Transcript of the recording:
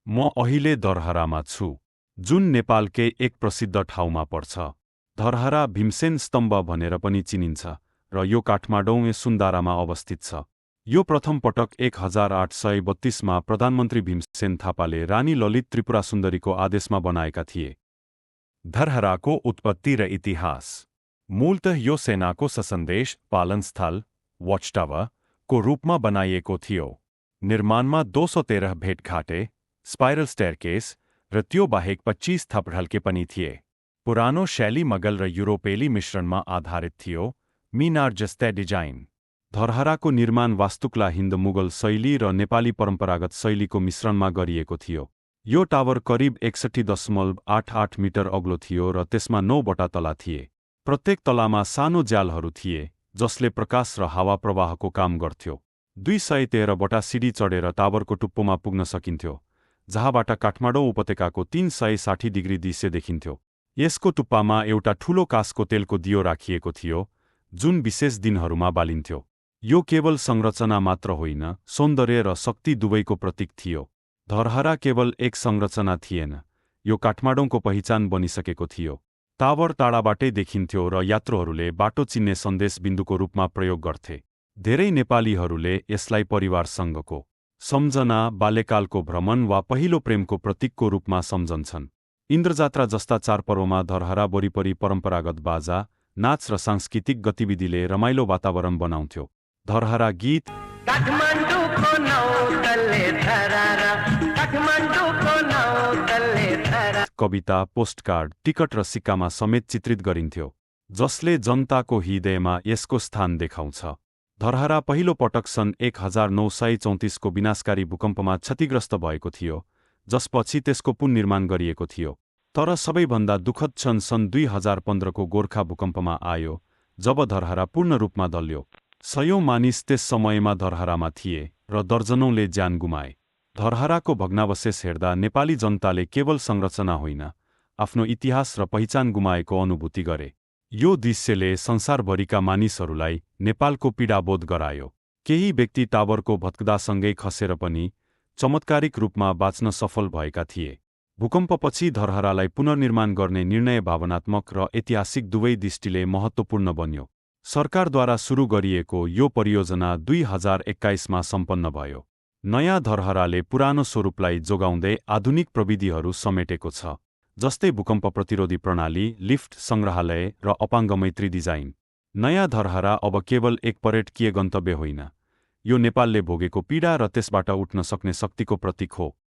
म अहिले धरहरामा छु, जुन नेपालकै एक प्रसिद्ध ठाउँमा पर्छ। धरहरा भीमसेन स्तम्भ भनेर पनि चिनिन्छ र यो काठमाडौँ सुन्दारामा अवस्थित छ। यो प्रथम पटक 1832 मा प्रधानमन्त्री भीमसेन थापाले रानी ललित त्रिपुरासुन्दरीको आदेशमा बनाएका थिए। धरहराको उत्पत्ति र इतिहास। मूलतः यो सेनाको ससन्देश पालनस्थल वाचटावर को रूपमा बनाइएको थियो। निर्माणमा 213 भेटघाटे, स्पाइरल स्टेयरकेस र त्यो बाहेक 25 थप ढल्के पनि थिए। पुरानो शैली मगल र युरोपेली मिश्रणमा आधारित थियो, मिनार जस्तै डिजाइन। धरहराको निर्माण वास्तुकला हिन्द मुगल शैली र नेपाली परम्परागत शैलीको मिश्रणमा गरिएको थियो। यो टावर करिब 61.88 मिटर अग्लो थियो र त्यसमा 9वटा तला थिए। प्रत्येक तलामा सानो ज्यालहरू थिए जसले प्रकाश र हावा प्रवाहको काम गर्थ्यो। 213वटा सिडी चढेर टावरको टुप्पोमा पुग्न सकिन्थ्यो, जहाँबाट काठमाडौँ उपत्यकाको 360 डिग्री दृश्य देखिन्थ्यो। यसको टुप्पामा एउटा ठूलो काँसको तेलको दियो राखिएको थियो, जुन विशेष दिनहरूमा बालिन्थ्यो। यो केवल संरचना मात्र होइन, सौन्दर्य र शक्ति दुवैको प्रतीक थियो। धरहरा केवल एक संरचना थिएन, यो काठमाडौँको पहिचान बनिसकेको थियो। टावर टाढाबाटै देखिन्थ्यो र यात्रुहरूले बाटो चिन्ने सन्देश बिन्दुको रूपमा प्रयोग गर्थे। धेरै नेपालीहरूले यसलाई परिवारसँगको सम्झना, बाल्यकालको भ्रमण वा पहिलो प्रेमको प्रतीकको रूपमा सम्झन्छन्। इन्द्रजात्रा जस्ता चाडपर्वमा धरहरा वरिपरि परम्परागत बाजा, नाच र सांस्कृतिक गतिविधिले रमाइलो वातावरण बनाउँथ्यो। धरहरा गीत, कविता, पोस्टकार्ड, टिकट र सिक्कामा समेत चित्रित गरिन्थ्यो, जसले जनताको हृदयमा यसको स्थान देखाउँछ। धरहरा पहिलो पटक सन् 1934 को विनाशकारी भूकम्पमा क्षतिग्रस्त भएको थियो, जसपछि त्यसको पुनर्निर्माण गरिएको थियो। तर सबैभन्दा दुःखद क्षण सन् 2015 को गोर्खा भूकम्पमा आयो, जब धरहरा पूर्ण रूपमा दल्यो। सयौं मानिस त्यस समयमा धरहरामा थिए र दर्जनौंले ज्यान गुमाए। धरहराको भग्नावशेष हेर्दा नेपाली जनताले केवल संरचना होइन, आफ्नो इतिहास र पहिचान गुमाएको अनुभूति गरे। यो दृश्यले संसारभरिका मानिसहरूलाई नेपालको पीडाबोध गरायो। केही व्यक्ति टावरको भत्कदासँगै खसेर पनि चमत्कारिक रूपमा बाँच्न सफल भएका थिए। भूकम्पपछि धरहरालाई पुनर्निर्माण गर्ने निर्णय भावनात्मक र ऐतिहासिक दुवै दृष्टिले महत्त्वपूर्ण बन्यो। सरकारद्वारा सुरु गरिएको यो परियोजना 2021 मा सम्पन्न भयो। नयाँ धरहराले पुरानो स्वरूपलाई जोगाउँदै आधुनिक प्रविधिहरू समेटेको छ, जस्तै भूकम्प प्रतिरोधी प्रणाली, लिफ्ट, सङ्ग्रहालय र अपाङ्ग मैत्री डिजाइन। नयाँ धरहरा अब केवल एक पर्यटकीय गन्तव्य होइन, यो नेपालले भोगेको पीडा र त्यसबाट उठ्न सक्ने शक्तिको प्रतीक हो।